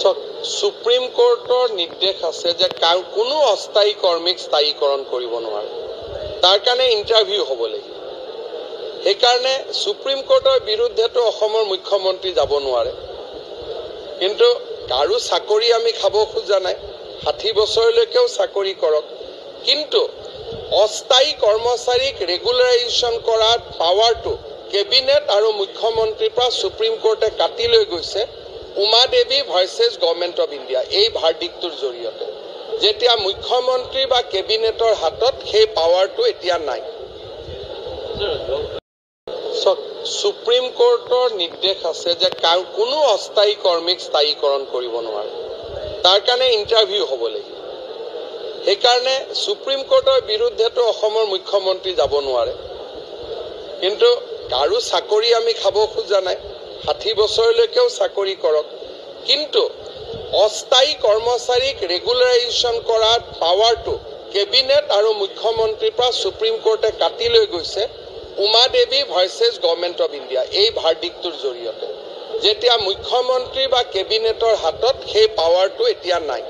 চাওক, সুপ্ৰিম কোৰ্টৰ নিৰ্দেশ আছে যে কোনো অস্থায়ী কৰ্মীক স্থায়ীকৰণ কৰিব নোৱাৰে। তাৰ কাৰণে ইণ্টাৰভিউ হ'ব লাগিব। সেইকাৰণে সুপ্ৰিম কোৰ্টৰ বিৰুদ্ধেতো অসমৰ মুখ্যমন্ত্ৰী যাব নোৱাৰে। কিন্তু কাৰো চাকৰি আমি খাব খোজা নাই, 60 বছৰলৈকেও চাকৰি কৰক। কিন্তু অস্থায়ী কৰ্মচাৰীক ৰেগুলাৰাইজেশ্যন কৰাৰ পাৱাৰটো কেবিনেট আৰু মুখ্যমন্ত্ৰীৰ পৰা সুপ্ৰিম কোৰ্টে কাটি লৈ গৈছে, Uma Devi versus Government of India এই ভাৰ্ডিকটোৰ জৰিয়তে। যেতিয়া মুখ্যমন্ত্ৰী বা কেবিনেটৰ হাতত সেই পাৱাৰটো এতিয়া নাই। চাওক, সুপ্ৰিম কোৰ্টৰ নিৰ্দেশ আছে যে কোনো অস্থায়ী কৰ্মীক স্থায়ীকৰণ কৰিব নোৱাৰে। তাৰ কাৰণে ইণ্টাৰভিউ হ'ব লাগিব। সেইকাৰণে সুপ্ৰিম কোৰ্টৰ বিৰুদ্ধেতো অসমৰ মুখ্যমন্ত্ৰী যাব নোৱাৰে। কিন্তু কাৰো চাকৰি আমি খাব খোজা নাই, 60 বছৰলৈকেও চাকৰি কৰক। কিন্তু অস্থায়ী কৰ্মচাৰীক ৰেগুলাৰাইজেশ্যন কৰাৰ পাৱাৰটো কেবিনেট আৰু মুখ্যমন্ত্ৰীৰ পৰা সুপ্ৰিম কোৰ্টে কাটি লৈ গৈছে, Uma Devi versus Government of India এই ভাৰ্ডিকটোৰ জৰিয়তে। যেতিয়া মুখ্যমন্ত্ৰী বা কেবিনেটৰ হাতত সেই পাৱাৰটো এতিয়া নাই।